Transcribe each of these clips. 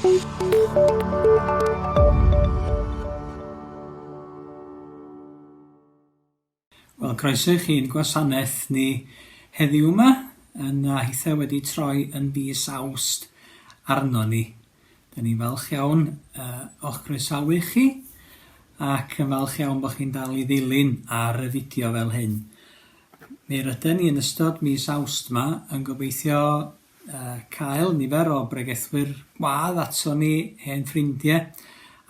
Wel, croeso i chi'n gwasanaeth ni heddiw yma, yn a hithe wedi troi yn fis Awst arno ni. Da ni'n falch iawn uh, o'ch croesawu chi ac yn falch iawn bod chi'n dal i ddilyn ar y fideo fel hyn. Mi rydyn ni yn ystod mis Awst yma yn gobeithio cael nifer o bregethwyr gwadd ato ni, hen ffrindie,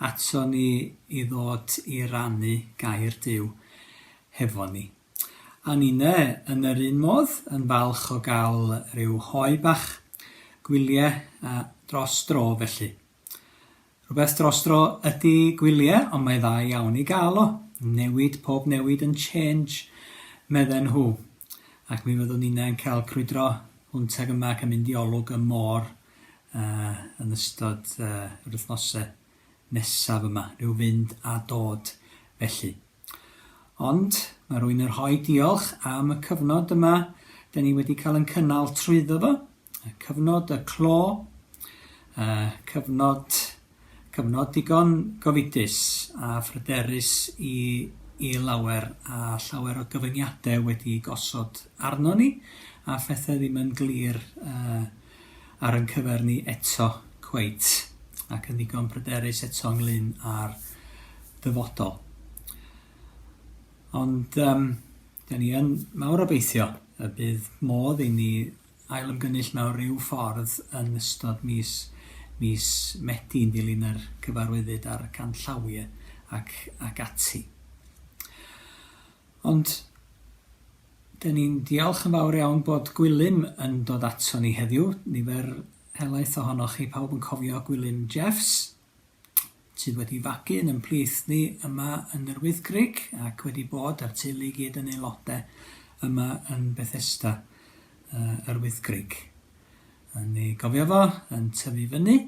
ato ni i ddod i rannu gair Duw hefo ni. A ninne yn yr un modd yn falch o gael rhyw hoe bach gwylie dros dro felly. Rhywbeth dros dro ydi gwylie, ond mae dda iawn i gael o. Newid, pob newid yn change, medden nhw. Ac mi fyddwn ninnau'n cael crwydro hwnt ag yma ac yn mynd i olwg y môr uh, yn ystod uh, yr wythnosau nesaf yma, rhyw fynd a dod felly. Ond mae rwy'n yn rhoi diolch am y cyfnod yma da ni wedi cael yn cynnal trwyddo fo, y cyfnod y clo, y cyfnod, cyfnod digon gofidus a phryderus i, i lawer a llawer o gyfyngiadau wedi gosod arno ni a phethau ddim yn glir uh, ar yn cyfer ni eto cweit ac yn ddigon pryderus eto ynglyn â'r dyfodol. Ond um, da ni yn mawr obeithio y bydd modd i ni ail-ymgynnull mewn rhyw ffordd yn ystod mis mis Medi yn dilyn yr cyfarwyddyd a'r canllawiau ac, ac ati. Ond 'dyn ni'n diolch yn fawr iawn bod Gwilym yn dod ato ni heddiw. Nifer helaeth ohonoch chi pawb yn cofio Gwilym Jeffs, sydd wedi fagu yn 'yn plith ni yma yn yr Wyddgrug ac wedi bod a'r teulu i gyd yn aelode yma yn Bethesda uh, yr Wyddgrug. Yn ei gofio fo yn tyfu fyny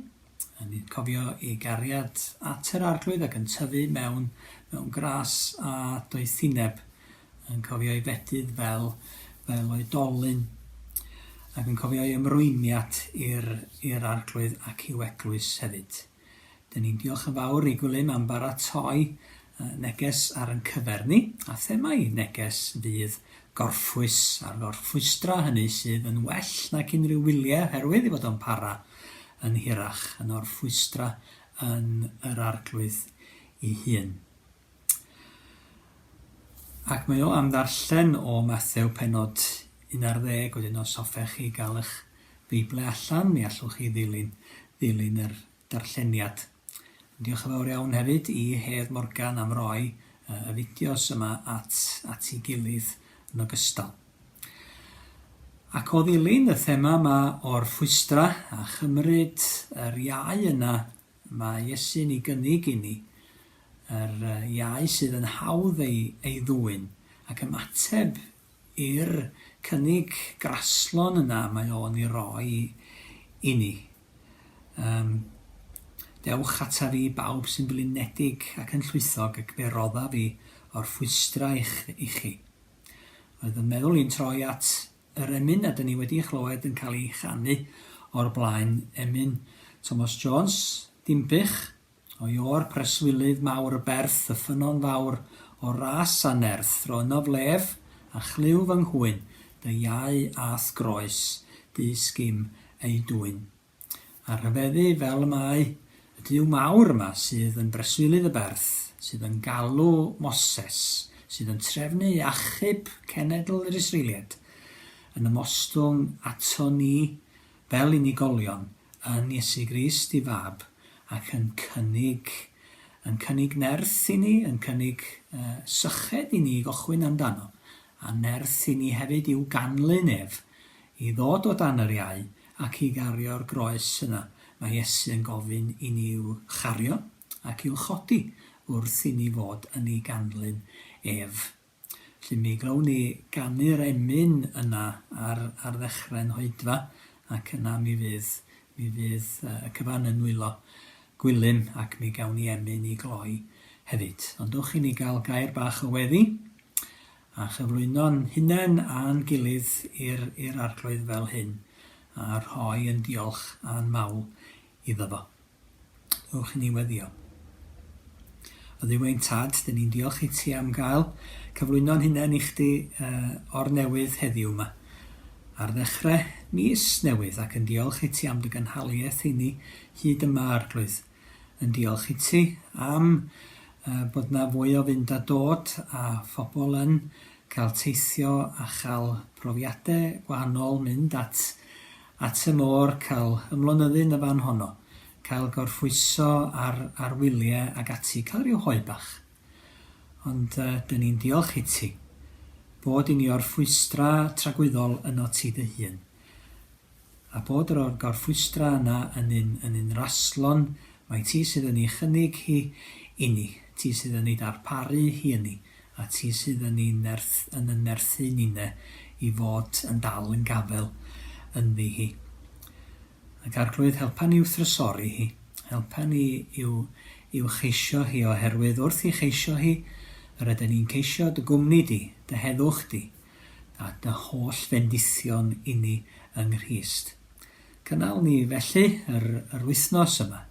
Yn cofio ei gariad at yr Arglwydd ac yn tyfu mewn mewn gras a doethineb, yn cofio ei fedydd fel fel oedolyn, ac yn cofio ei ymrwymiad i'r i'r Arglwydd ac i'w eglwys hefyd. Dyn ni'n diolch yn fawr i Gwilym am baratoi neges ar yn cyfer ni, a themâu neges fydd gorffwys a'r gorffwystra hynny sydd yn well nac unrhyw wyliau oherwydd ei fod o'n para yn hirach, yn orffwystra yn yr Arglwydd ei hun. Ac mae o am ddarllen o Mathew pennod 11, wedyn os hoffech chi gael eich Beiblau allan, mi allwch chi ddilyn, ddilyn yr darlleniad. Diolch yn fawr iawn hefyd i Hedd Morgan am roi y fideos yma at, at ei gilydd yn ogystal. Ac o ddilyn y thema yma o'r ffwystra a chymryd yr iau yna mae Iesu'n ei gynnig i ni, yr iau sydd yn hawdd ei, ei ddwyn, ac ymateb i'r cynnig graslon yna mae o'n ei roi i ni. Um, dewch ataf fi bawb sy'n blinedig ac yn llwythog ac fe roddaf fi o'r ffwystra i, i chi. Roedd fy meddwl i'n troi at yr emyn a 'dyn ni wedi ei chlywed yn cael ei chanu o'r blaen, emyn Tomos Jones, Dinbych, o Iôr preswylydd mawr y berth, y ffynnon fawr o ras a nerth, rho ynof lef a chlyw fy nghwyn, dy iau a'th groes, du sgim eu dwyn. A rhyfeddu fel y mae y Duw mawr yma sydd yn breswylydd y berth, sydd yn galw Moses, sydd yn trefnu i achub cenedl yr Israeliaid, yn ymostwng ato ni fel unigolion yn Iesu Grist ei Fab ac yn cynnig yn cynnig nerth i ni, yn cynnig uh, syched i ni i gochwyn amdano, a nerth i ni hefyd i'w ganlyn ef, i ddod o dan yr iau ac i gario'r groes yna mae Iesu yn gofyn i ni i'w chario ac i'w chodi wrth i ni fod yn ei ganlyn ef. Felly mi glywn ni ganu'r emyn yna ar ar ddechrau'n hoedfa ac yna mi fydd mi fydd y cyfan yn nwylo Gwilym ac mi gawn ni emyn i gloi hefyd. Ond dwch i ni gael gair bach o weddi A chyflwyno'n hunain a'n gilydd i'r i'r Arglwydd fel hyn, a rhoi yn diolch a'n mawl iddo fo. Ewch i ni weddio. O Dduw ein Tad, dyn ni'n diolch i ti am gael cyflwyno'n hunain i chdi uh, o'r newydd heddiw yma. Ar ddechrau mis newydd ac yn diolch i ti am dy gynhaliaeth i ni hyd yma, Arglwydd. Yn diolch i ti am uh, bod na fwy o fynd a dod a phobl yn cael teithio a chael profiadau gwahanol, mynd at at y môr, cael ymlonyddu yn y fan honno, cael gorffwyso ar ar wyliau ag ati, cael rhyw hoe bach. Ond uh, dyn ni'n diolch i ti bod i ni orffwystra tragwyddol yno ti dy hun. A bod yr gorffwystra yna yn un yn un raslon, mai ti sydd yn ei chynnig hi inni, ti sydd yn ei darparu hi inni, a ti sydd yn ei nerth yn yn nerthu ninne i fod yn dal yn gafel ynddi hi. Ac Arglwydd, helpa ni i'w thrysori hi, helpa ni i'w i'w cheisio hi, oherwydd wrth ei cheisio hi, yr ydyn ni'n ceisio dy gwmni di, dy heddwch di, a dy holl fendithion inni yng Nghrist. Cynnal ni felly yr yr wythnos yma.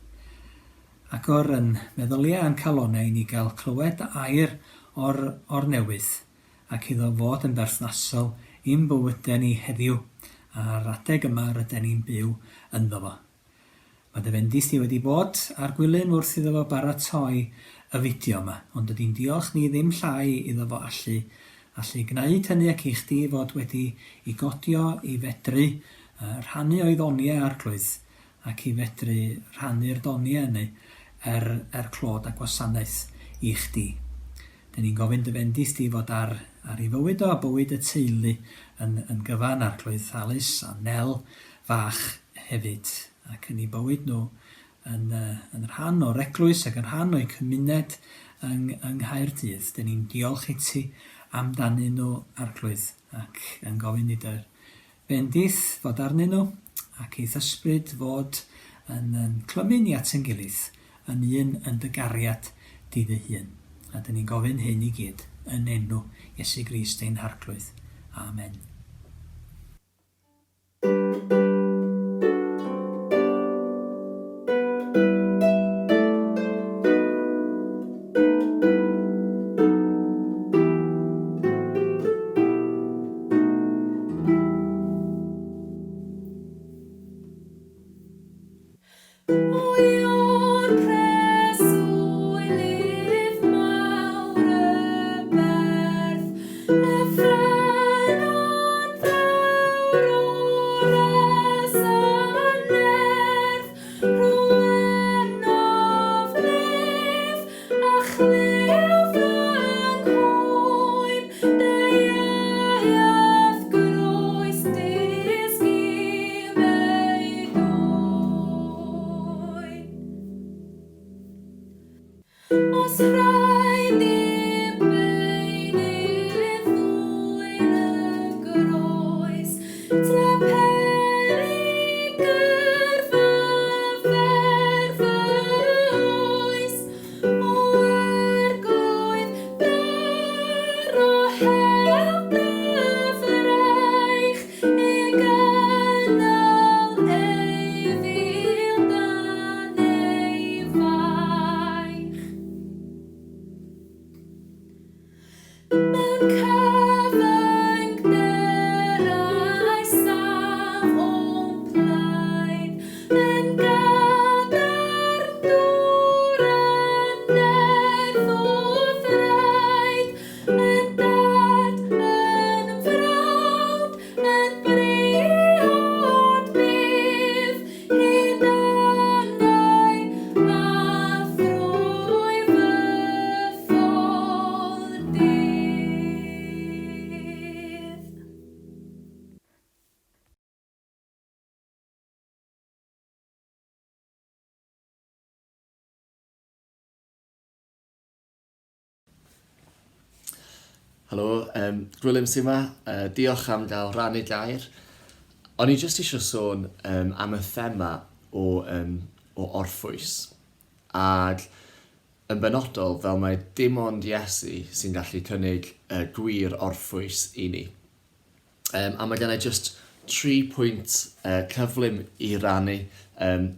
Agor yn meddyliau a'n calonnau i ni gael clywed dy air o'r o'r newydd, ac iddo fod yn berthnasol i'n bywydau ni heddiw a'r adeg yma ryden ni'n byw ynddo fo. Mae dy fendith di wedi bod ar Gwilym wrth iddo fo baratoi y fideo yma, ond dydi'n diolch ni ddim llai iddo fo allu allu gwneud hynny ac i chdi fod wedi i godio i fedru rhannu o'i ddoniau Arglwydd ac i fedru rhannu'r doniau hynny er er clod a gwasanaeth i chdi. Dyn ni'n gofyn dy fendith di fod ar ar ei fywyd o a bywyd y teulu yn yn gyfan, Arglwydd Alys a Nel fach hefyd, ac yn eu bywyd nhw yn yn rhan o'r eglwys ac yn rhan o'u cymuned yng yng Nghaerdydd. Dyn ni'n diolch i ti amdanyn nhw, Arglwydd, ac yn gofyn i dy Bendith fod arnyn nhw, ac i'th ysbryd fod yn yn clymu ni at ein gilydd, yn un yn dy gariad di dy hun. A dyn ni'n gofyn hyn i gyd yn enw Iesu Grist ein Harglwydd. Amen. O'r preswylydd mawr y berth, y ffynnon ddewr o'r res a nerth, Rhywenodd lef a chlyw fy nghwyn, Deuaiath groes dysg i'm ei ddwyn. Os rhaid i beunydd ddwyn y groes, tra pery gyrfa fer fy oes, o Arglwydd, daro help dy fraich i gynnal ei fil dan ei faich. Mewn cyfyngderau saf o'm plaid, yn gadarn dŵr a nerth o'th raid, yn dad, yn frawd, yn briod byth, hyd angau a thrwy fythol dydd. Helo, um, Gwilym sy'n yma. Uh, diolch am gael rhannu gair. O'n i jyst eisiau sôn um, am y thema o, um, o orffwys. Ac yn benodol, fel mae dim ond Iesu sy'n gallu cynnig uh, gwir orffwys i ni. Um, a mae gennau just tri pwynt uh, cyflym i rannu um,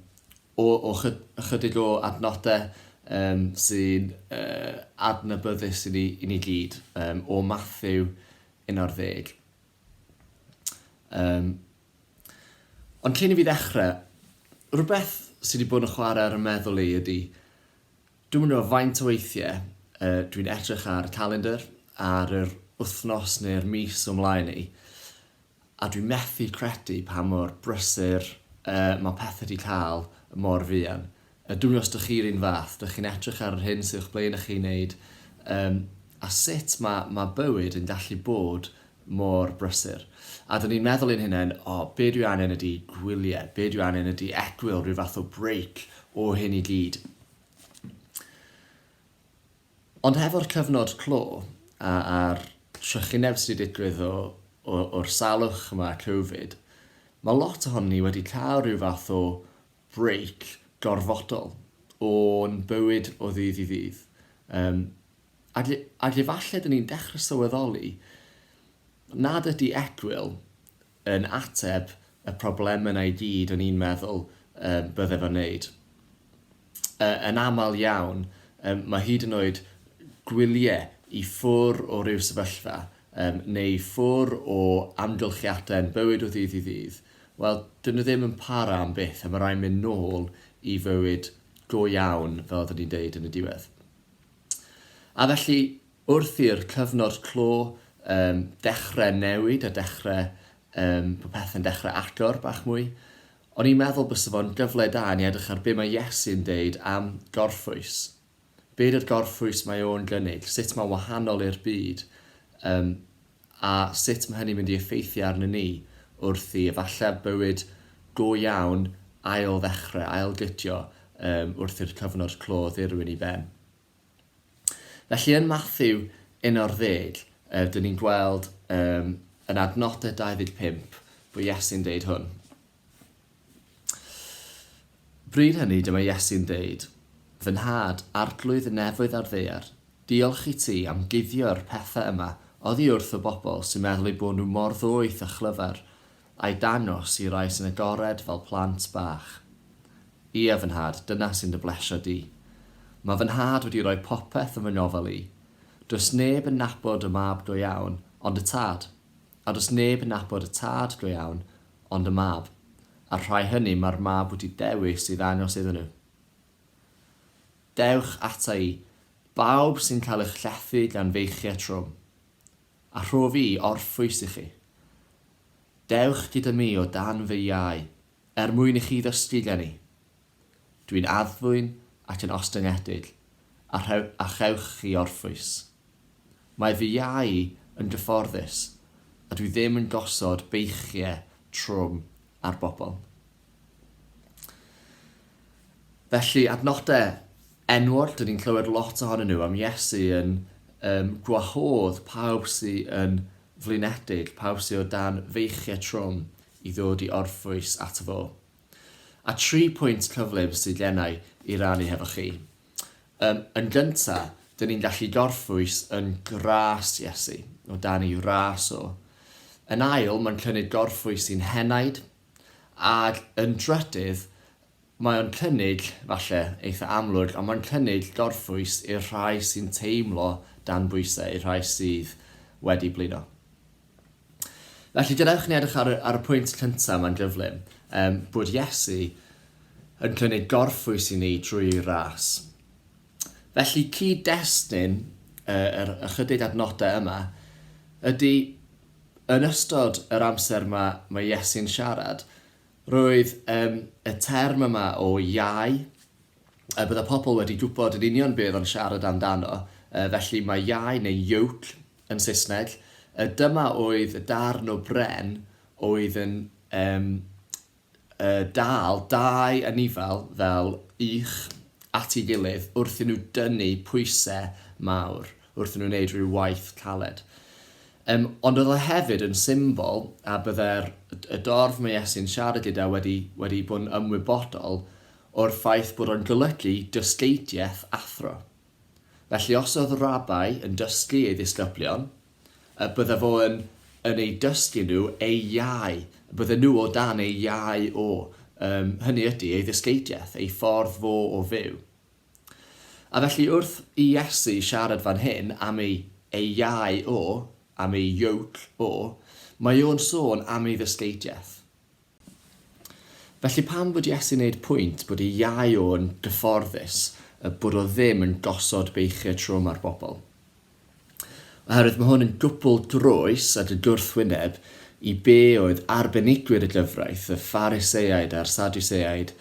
o, o chydig o adnodau um, sy'n uh, adnabyddus i ni, i ni gyd, um, o Matthew 11. Um, ond cyn i fi ddechrau, rhywbeth sydd wedi bod yn chwarae ar y meddwl i ydy, dwi'm yn gwybod faint o weithiau uh, dwi'n edrych ar y calendar, ar yr wythnos neu'r mis o mlaen i, a dwi'n methu credu pa mor brysur uh, mae pethau wedi cael mor fuan. Uh, dwi'n gwybod os ydych chi'r un fath, ydych chi'n edrych ar yr hyn sydd o'ch blaen chi wneud, um, a sut mae, mae bywyd yn gallu bod mor brysur. A dyn ni'n meddwl i'n hunain, o, oh, be dwi angen ydy gwyliau, be dwi angen ydy egwyl, rhyw fath o break o hyn i gyd. Ond hefo'r cyfnod clo a, a'r trychineb sydd wedi digwydd o, o, o'r salwch yma, Covid, mae lot ohonon ni wedi cael rhyw fath o break gorfodol o'n bywyd o ddydd i ddydd. Um, ac, ac efallai dyn ni'n dechrau sylweddoli nad ydy egwyl yn ateb y problemau 'na i gyd o'n i'n meddwl um, bydde fo'n neud. Uh, yn aml iawn, um, mae hyd yn oed gwyliau i ffwr o ryw sefyllfa um, neu i ffwr o amgylchiadau yn bywyd o ddydd i ddydd, wel, dyn nhw ddim yn para am byth a mae rhaid mynd nôl i fywyd go iawn, fel oedden ni'n deud yn y diwedd. A felly, Wrth i'r cyfnod clo yym dechrau newid a dechrau yym bod pethau'n dechrau agor bach mwy, o'n i'n meddwl bysa fo'n gyfle da i ni edrych ar be mae Iesu'n deud am gorffwys. Be ydy'r gorffwys mae o'n gynnig, sut mae'n wahanol i'r byd, yym a sut mae hynny'n mynd i effeithio arnyn ni wrth i efallai bywyd go iawn ail-ddechrau, ail-gydio yym wrth i'r cyfnod clo ddirwyn i ben. Felly yn Mathew 11, uh, dyn ni'n gweld um, yn adnodau 25 bod Iesu'n deud hwn. Bryd hynny dyma Iesu'n deud, Fy nhad, arglwydd y nefoedd a'r ddaear, diolch i ti am guddio'r pethau yma oddi wrth y bobl sy'n meddwl eu bod nhw mor ddoeth a chlyfar, a'i dangos i rai sy'n agored fel plant bach. Ia, fy nhad, dyna sy'n dy blesio di. Mae fy nhad wedi rhoi popeth yn fy ngofal i. Does neb yn nabod y mab go iawn, ond y tad. A does neb yn nabod y tad go iawn, ond y mab, a'r rhai hynny mae'r mab wedi dewis i ddangos iddyn nhw. Dewch ata i, bawb sy'n cael eich llethu gan feichiau trwm. A rho fi orffwys i chi. Dewch gyda mi o dan fy iau, er mwyn i chi ddysgu gen i. Dwi'n addfwyn ac yn ostyngedig, a rhew, a chewch chi orffwys. Mae fy iau yn gyfforddus, a dwi ddim yn gosod beichiau trwm ar bobl. Felly, adnodau enwog, dyn ni'n clywed lot ohonyn nhw am Iesu yn um, gwahodd pawb sydd yn flinedig, pawb sydd o dan feichiau trwm i ddod i orffwys ato fo. A tri pwynt cyflym sydd gennau i rannu hefo chi. Um, yn gynta, dyn ni'n gallu gorffwys yn gras Iesu, o dan ei ras o. Yn ail, mae'n cynnig gorffwys i'n henaid, Ac yn drydydd, mae o'n cynnig, falle, eitha amlwg, ond mae'n cynnig gorffwys i'r rhai sy'n teimlo dan bwysau, i'r rhai sydd wedi blino. Felly, gadewch i ni edrych ar y, ar y pwynt cyntaf yma'n gyflym, um, bod Iesu yn cynnig gorffwys i ni drwy ei ras. Felly, cyd-destun yr ychydig adnodau yma ydy Yn ystod yr amser mae, mae Iesu'n siarad, roedd um, y term yma o iau, y bydde pobl wedi gwybod yn union be oedd o'n siarad amdano, uh, felly mae iau neu yoke yn Saesneg, uh, dyma oedd y darn o bren oedd yn um, dal dau anifail fel ych at ei gilydd wrth i nhw dynnu pwysau mawr, wrth i nhw wneud rhyw waith caled. Um, ond oedd o hefyd yn symbol, a bydde'r y dorf mae Iesu'n siarad gyda wedi, wedi bod yn ymwybodol o'r ffaith bod o'n golygu dysgeidiaeth athro. Felly os oedd rabai yn dysgu ei ddisgyblion, y bydde fo yn yn eu dysgu nhw eu iau, y bydden nhw o dan eu iau o. Um, hynny ydy, ei ddysgeidiaeth, ei ffordd fo o fyw. A felly wrth i Iesu siarad fan hyn am ei, ei iau o, am ei yoke o, mae o'n sôn am ei ddysgeidiaeth. Felly pam bod Iesu'n neud pwynt bod ei iau o'n gyfforddus, bod o ddim yn gosod beichiau trwm ar bobl? Oherwydd mae hwn yn gwbl groes ac yn gwrthwyneb i be oedd arbenigwyr y gyfraith, y Phariseaid a'r Sadwseaid,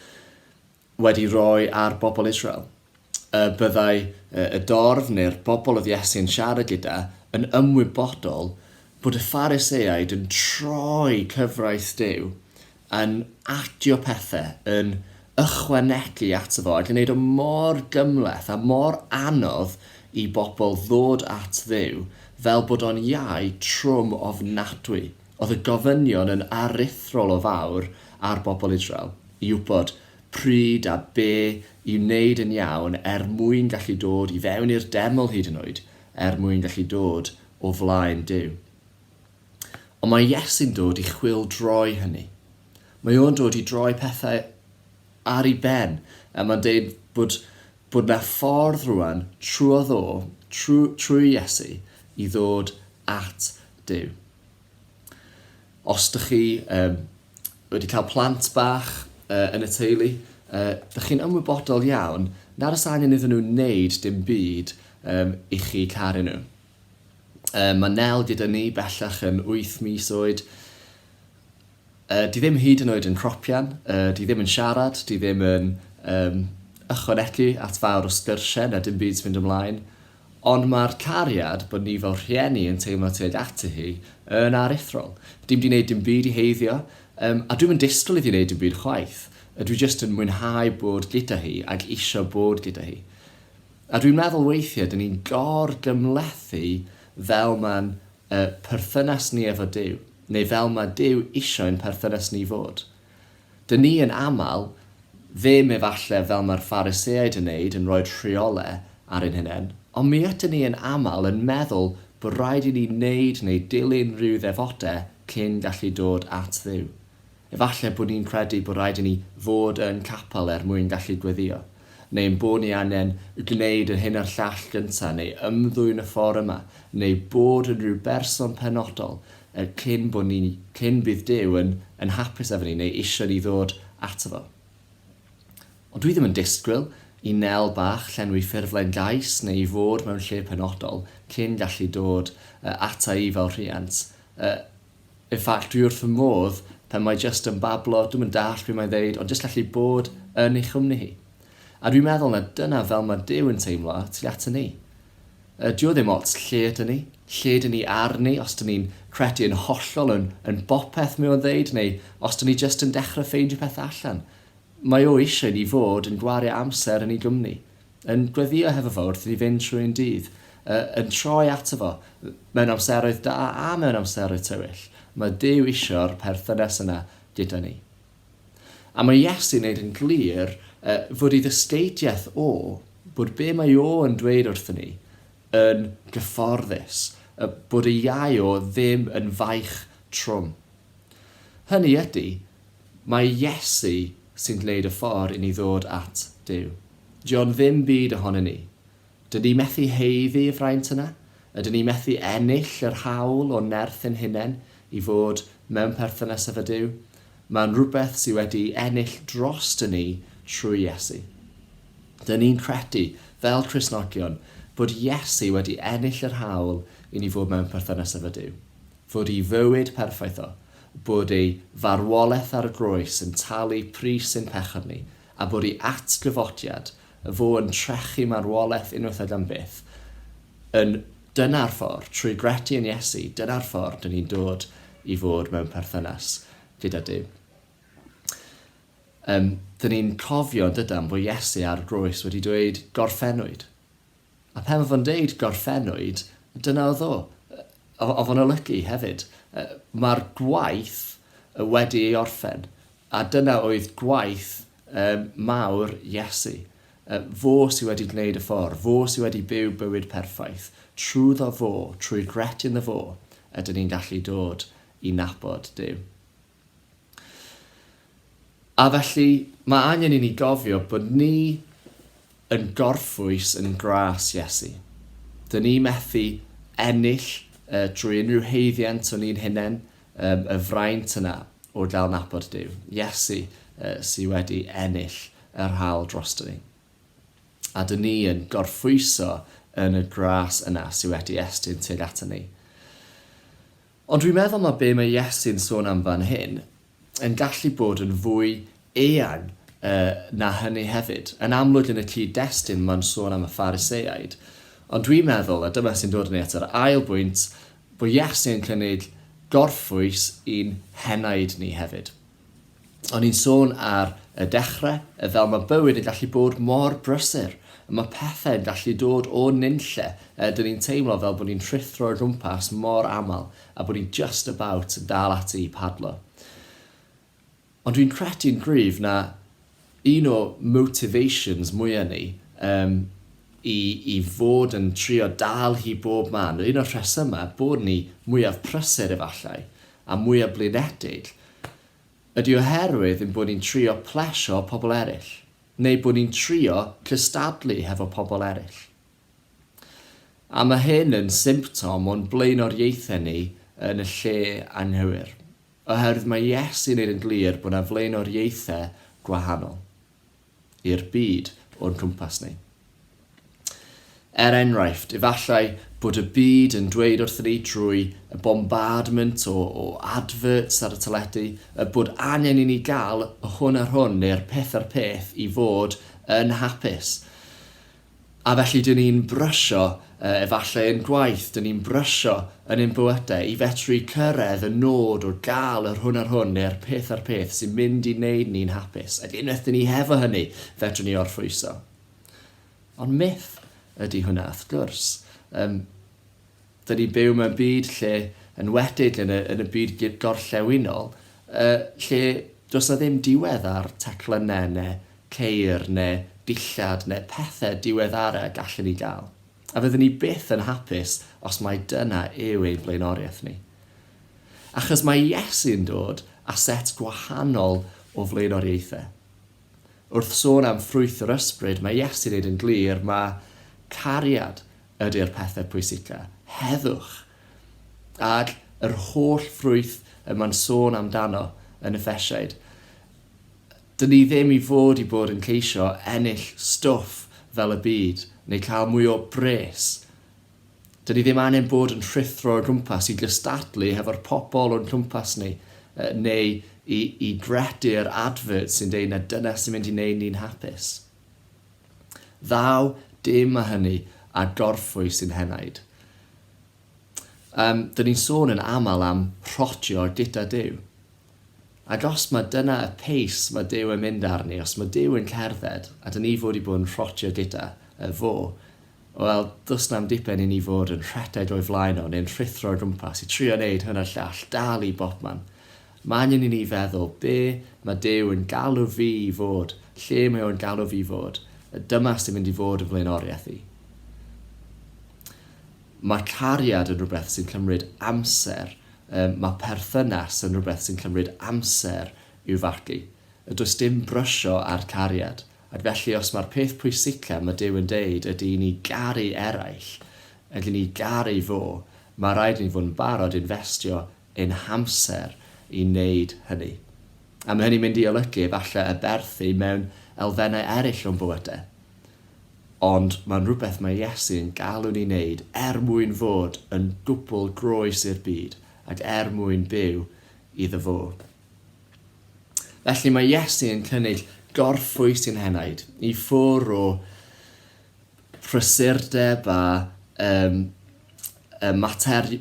wedi rhoi ar bobl Israel. Y byddai y dorf neu'r bobl oedd Iesu'n siarad gyda yn ymwybodol bod y Phariseaid yn troi cyfraith Duw, yn adio pethau, yn ychwanegu ato fo ac yn gwneud o mor gymhleth a mor anodd i bobl ddod at Dduw fel bod o'n iau trwm ofnadwy. Oedd y gofynion yn aruthrol o fawr ar bobl Israel i wybod pryd a be i wneud yn iawn er mwyn gallu dod i fewn i'r deml hyd yn oed, er mwyn gallu dod o flaen Duw. Ond mae Iesu'n dod i chwyldroi hynny. Mae o'n dod i droi pethau ar ei ben, a mae'n deud bod, bod 'na ffordd rwan trwodd o, trwy, trwy Iesu, i ddod at Duw. Os dych chi um, wedi cael plant bach uh, yn y teulu, uh, dych chi'n ymwybodol iawn nad oes angen iddyn nhw wneud dim byd um, i chi caru nhw. Uh, mae Nel gyda ni bellach yn 8 mis oed. Uh, di ddim hyd yn oed yn cropian, uh, di ddim yn siarad, di ddim yn um, ychwanegu at fawr o sgyrsiau na dim byd sy'n mynd ymlaen. Ond mae'r cariad bod ni fel rhieni yn teimlo tuag ati hi yn aruthrol. Dim 'di neud dim byd i heiddio, yym, a dwi'm yn disgwyl iddi neud dim byd chwaith. Dwi jyst yn mwynhau bod gyda hi ac isio bod gyda hi. A dwi'n meddwl weithiau 'dyn ni'n gor-gymhlethu fel ma'n yy perthynas ni efo Duw, neu fel ma' Duw isio i'n perthynas ni fod. Dyn ni yn aml ddim efalle fel mae'r Phariseaid yn neud yn rhoi'r rheole ar ein hunain, ond mi ydyn ni yn aml yn meddwl bod rhaid i ni neud neu dilyn rhyw ddefode cyn gallu dod at Dduw. Efalle bod ni'n credu bod rhaid i ni fod yn capel er mwyn gallu gweddio, neu ein bod ni angen gwneud yr hyn a'r llall gynta, neu ymddwyn y ffordd yma, neu bod yn rhyw berson penodol cyn bod ni, cyn bydd Duw yn, yn hapus efo ni neu eisiau ni ddod ato fo. Ond dwi ddim yn disgwyl i Nel bach llenwi ffurflen gais neu i fod mewn lle penodol cyn gallu dod ata i fel rhiant. In fact, dwi wrth fy modd pan mae jyst yn bablo, dwi'm yn dallt be mae'n ddeud, ond jyst gallu bod yn ei chwmni hi. A dwi'n meddwl na dyna fel mae Duw yn teimlo tuag ato ni. Dyw o ddim ots lle ydyn ni, lle ydyn ni arni, os dyn ni'n credu yn hollol yn, yn bopeth mae o'n ddeud, neu os dyn ni jyst yn dechrau ffeindio pethau allan. Mae o eisiau i ni fod yn gwario amser yn ei gwmni, yn gweddio hefo fo wrth i ni fynd trwy'n dydd, yn troi ato fo mewn amseroedd da a mewn amseroedd tywyll. Mae Duw isio'r perthynas yna gyda ni. A mae Iesu'n neud yn glir fod ei ddysgeidiaeth o, bod be mae o yn dweud wrthyn ni yn gyfforddus, bod ei iau o ddim yn faich trwm. Hynny ydy, mae Iesu sy'n gwneud y ffordd i ni ddod at Duw. Dio'n ddim byd ohonyn ni. Dyn ni methu haeddu y fraint yna? Ydyn ni methu ennill yr hawl o'n nerth ein hunain i fod mewn perthynas efo Duw? Mae'n rhywbeth sydd wedi'i ennill drostyn ni trwy Iesu. Dyn ni'n credu, fel Cristnogion, bod Iesu wedi ennill yr hawl i ni fod mewn perthynas efo Duw. Fod ei fywyd perffaith o, bod ei farwolaeth ar y groes yn talu pris ein pechod ni, a bod ei atgyfodiad fo yn trechu marwolaeth unwaith ag am byth, yn, dyna'r ffordd, trwy gredu yn Iesu, dyna'r ffordd dyn ni'n dod i fod mewn perthynas gyda Duw. Um, dyn ni'n cofio yn dydan bod Iesu ar y groes wedi dweud gorffennwyd. A pan mae fo'n deud gorffennwyd, dyna oedd o. Oedd o'n olygu hefyd. Mae'r gwaith wedi ei orffen. A dyna oedd gwaith mawr Iesu. Fo sydd wedi gwneud y ffordd, fo sydd wedi byw bywyd perffaith. Trwyddo fo, trwy gredu ynddo fo, ydyn ni'n gallu dod i nabod Duw. A felly mae angen i ni gofio bod ni yn gorffwys yn gras Iesu. Dyn ni methu ennill drwy unrhyw haeddiant o'n ni'n hunain, y fraint yna o gael nabod Duw. Iesu sy wedi ennill yr hawl drosto ni. A dyn ni yn gorffwyso yn y gras yna sy wedi estyn tuag aton ni. Ond dwi'n meddwl mae be mae Iesu'n sôn am fan hyn yn gallu bod yn fwy eang na hynny hefyd. Yn amlwg yn y cyd-destun mae'n sôn am y Phariseaid, ond dwi'n meddwl, a dyma sy'n dod â ni at yr ail bwynt, bod Iesu'n cynnig gorffwys i'n henaid ni hefyd. O'n i'n sôn ar y dechrau, fel mae bywyd yn gallu bod mor brysur. Mae pethau'n gallu dod o nunlle. Dyn ni'n teimlo fel bod ni'n rhuthro o gwmpas mor aml a bod ni just about yn dal ati i padlo. Ond dwi'n credu'n gryf na un o motivations mwya ni um, i, i fod yn trio dal hi bob man, un o'r rhesymau bod ni mwyaf prysur efallai a mwyaf blinedig, ydy oherwydd ein bod ni'n trio plesio pobl eraill, neu bod ni'n trio cystadlu hefo pobl eraill. A mae hyn yn symptom o'n blaenoriaethau ni yn y lle anghywir, oherwydd mae Iesu'n neud yn glir bod 'na flaenoriaethau gwahanol. i'r byd o'n cwmpas ni. Er enghraifft, efallai bod y byd yn dweud wrthyn ni drwy y bombardment o, o adverts ar y teledu, y bod angen i ni gael y hwn a'r hwn neu'r peth a'r peth i fod yn hapus. A felly dyn ni'n brysio, efallai yn gwaith, dyn ni'n brysio yn ein bywydau i fedru cyrraedd y nod o gael yr hwn a'r hwn neu'r peth a'r peth sy'n mynd i wneud ni'n hapus. Ac unwaith dyn ni hefo hynny, fedrwn ni orffwyso. Ond myth ydy hwnna, wrth gwrs. Um, dyn ni'n byw mewn byd lle, yn wedig yn y, yn y byd gorllewinol, uh, lle does na ddim diwedd ar teclynnau neu ceir neu dillad neu pethe diweddara gallen ni gael. A fyddwn ni byth yn hapus os mai dyna yw ein blaenoriaeth ni. Achos mae Iesu'n dod â set gwahanol o flaenoriaethau. Wrth sôn am ffrwyth yr ysbryd, mae Iesu'n neud yn glir ma cariad ydy'r pethau pwysica, heddwch, ag yr holl ffrwyth y mae'n sôn amdano yn Effesiaid. Dyn ni ddim i fod i bod yn ceisio ennill stwff fel y byd, neu cael mwy o bres. Dyn ni ddim angen bod yn rhuthro o gwmpas i gystadlu hefo'r pobl o'n cwmpas ni, neu i, i gredu'r advert sy'n deud na dyna sy'n mynd i wneud ni'n hapus. Ddaw dim â hynny a gorffwys i'n henaid. Um, dyn ni'n sôn yn aml am rhotio gyda Duw. Ac os mae dyna y pace mae Duw yn mynd arni, os mae Duw yn cerdded, a dyn ni fod i bod yn rhotio gyda y fo, wel, does na'm diben i ni fod yn rhedeg o'i flaen o, neu'n rhuthro o gwmpas i trio neud hwn a'r llall, dal i bobman. Mae angen i ni feddwl, be mae Duw yn galw fi i fod, lle mae o'n galw fi i fod, dyma sy'n mynd i fod yn flaenoriaeth i. Mae cariad yn rhywbeth sy'n cymryd amser, yym, mae perthynas yn rhywbeth sy'n cymryd amser i'w fagu. Does dim brysio ar cariad. Ac felly os mae'r peth pwysica mae Duw yn deud ydy i ni garu eraill, ac i ni garu fo, mae rhaid i ni fod yn barod infestio ein hamser i wneud hynny. A mae hynny'n mynd i olygu efallai aberthu mewn elfennau eraill o'n bywydau. Ond mae'n rhywbeth mae Iesu yn galw ni wneud er mwyn fod yn gwbl groes i'r byd ac er mwyn byw iddo fo. Felly mae Iesu yn cynnig gorffwys i'n henaid, i ffwr o prysurdeb a um, mater,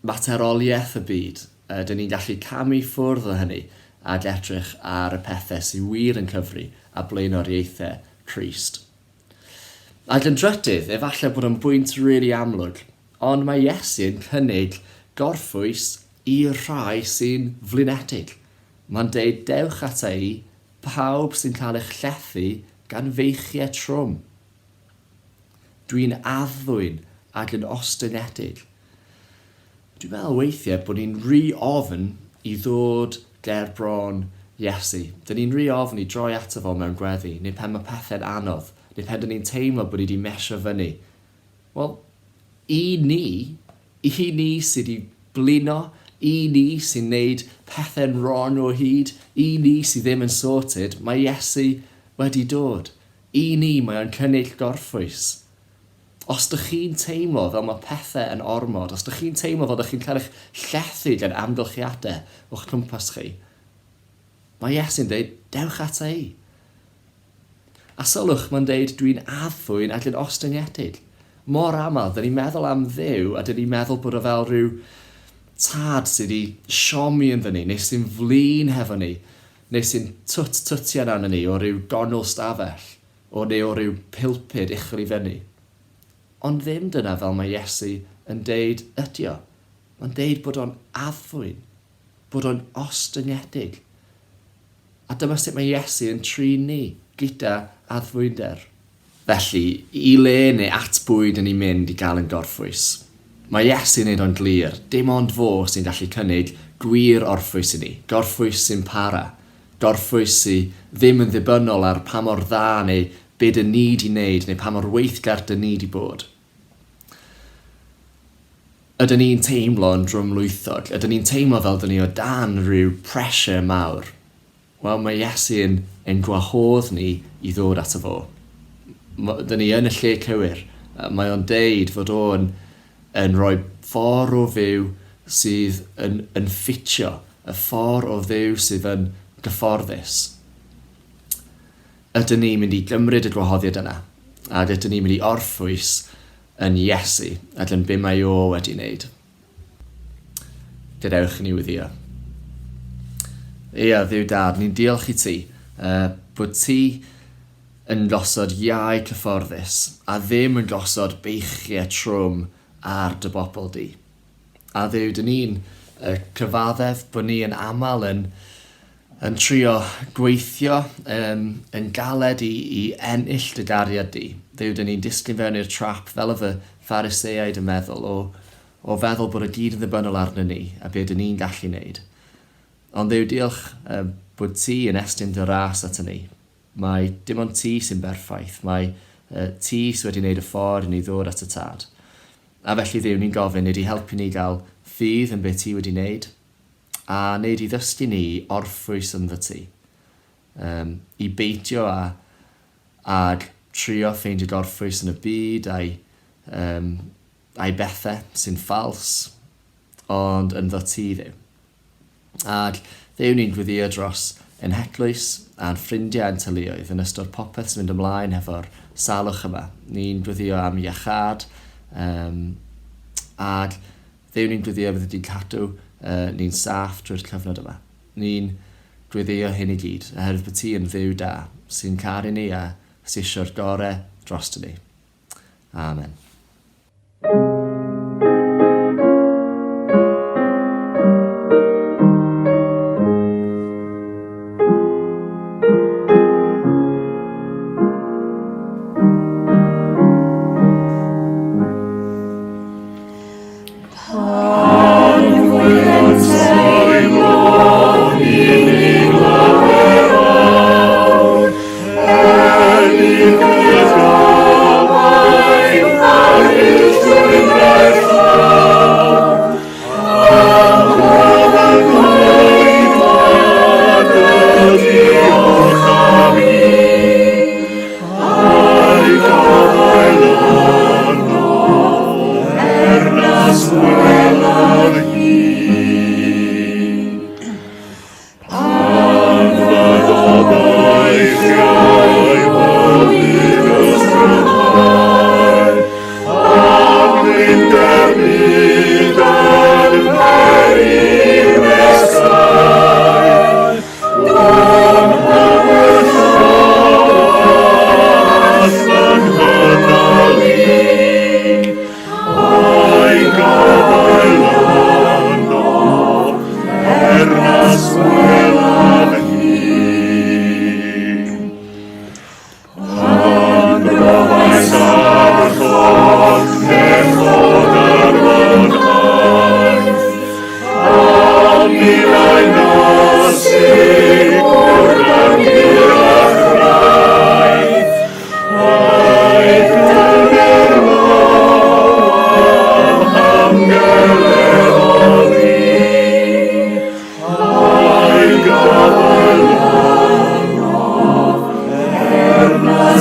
materoliaeth y byd. Dyn ni'n gallu camu ffwrdd o hynny ac edrych ar y pethau sy'n wir yn cyfri a blaenoriaethau Crist. Ac yn drydydd, efallai bod o'n bwynt rili amlwg, ond mae Iesu yn cynnig gorffwys i'r rhai sy'n flinedig. Mae'n deud, Dewch ata i, pawb sy'n cael eich llethu gan feichiau trwm. Dwi'n addfwyn ac yn ostyngedig. Dwi'n meddwl weithiau bod ni'n rhy ofn i ddod ger bron Iesu. Dyn ni'n rhy ofn i droi ato fo mewn gweddi, neu pan mae pethau'n anodd, neu pan dyn ni'n teimlo bod ni wedi mesio fyny. Wel, i ni, i ni sydd wedi blino, i ni sy'n neud pethau'n wrong o hyd, i ni sydd ddim yn sorted, mae Iesu wedi dod. I ni, mae o'n cynnig gorffwys. Os dych chi'n teimlo fel mae pethau yn ormod, os dych chi'n teimlo fel dych chi'n cael eich llethu gan amgylchiadau o'ch cwmpas chi, mae Iesu'n dweud, dewch ata i. A sylwch, mae'n dweud, dwi'n addfwyn ac yn ostyngedig. Mor aml, dyn ni'n meddwl am Dduw a dyn ni'n meddwl bod o fel rhyw tad sydd wedi siomi ynddyn ni, neu sy'n flin hefo ni, neu sy'n twt-twtian arno ni o ryw gongl stafell. O neu o ryw pulpud uchel i fyny. Ond ddim dyna fel mae Iesu yn deud ydi o. Mae'n deud bod o'n addfwyn, bod o'n ostyngedig. A dyma sut mae Iesu yn trin ni, gyda addfwynder. Felly, i le neu at bwy dyn ni'n mynd i gael yn gorffwys? Mae Iesu'n neud o'n glir, dim ond fo sy'n gallu cynnig gwir orffwys i ni, gorffwys sy'n para. Gorffwys sy ddim yn ddibynnol ar pa mor dda neu be dyn ni 'di neud neu pa mor weithgar dyn ni 'di bod. Ydyn ni'n teimlo yn drwmlwythog? Ydyn ni'n teimlo fel dyn ni o dan rhyw pressure mawr? Wel, mae Iesu yn ein gwahodd ni i ddod ato fo. Dyn ni yn y lle cywir. Mae o'n deud fod o'n yn rhoi ffordd o fyw sydd yn, yn ffitio, y ffordd o fyw sydd yn gyfforddus. Ydyn ni'n mynd i gymryd y gwahoddiad yna? Ac ydyn ni'n mynd i orffwys yn Iesu ac yn be mae o wedi wneud? Gadewch i ni weddïo. Ia, Dduw Dad, ni'n diolch i ti uh, bod ti yn gosod iau cyfforddus a ddim yn gosod beichiau trwm ar dy bobl di. A Dduw, dyn ni'n uh, cyfaddef bod ni yn aml yn, yn trio gweithio um, yn galed i, i ennill dy gariad di. Dduw, dyn ni'n disgyn fewn i'r trap fel oedd y Phariseaid yn meddwl, o, o feddwl bod y gyd yn ddibynnol arno ni a be dyn ni'n gallu wneud. Ond Dduw, diolch um, bod ti yn estyn dy ras ato ni. Mai dim ond ti sy'n berffaith, mai ti sy wedi wneud y ffordd i ni ddod at y Tad. A felly, Dduw, ni'n gofyn, wnei di helpu ni gael ffydd yn be ti wedi wneud, a wnei di ddysgu ni i orffwys ynddo ti, um, i beidio â ag trio ffeindio gorffwys yn y byd a'i, um, a'i bethau sy'n ffals, ond ynddo ti, Dduw. Ac fe wn i'n gweddïo dros ein heglwys a'n ffrindiau a'n teuluoedd yn ystod popeth sy'n mynd ymlaen hefo'r salwch yma. Ni'n gweddïo am iachâd, um, ac fe wn i'n gweddïo fyddi di'n cadw uh, ni'n saff drwy'r cyfnod yma. Ni'n gweddïo hyn i gyd, oherwydd bod ti yn Dduw da, sy'n caru ni a sy eisiau'r gorau drosto ni. Amen.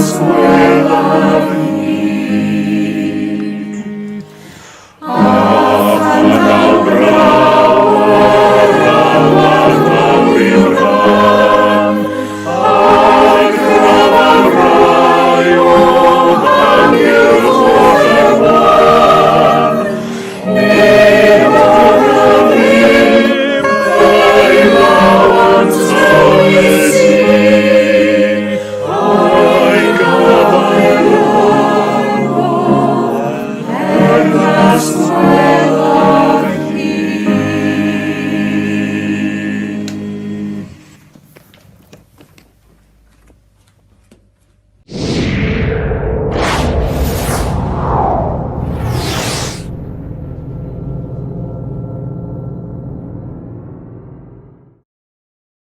Os gwelaf.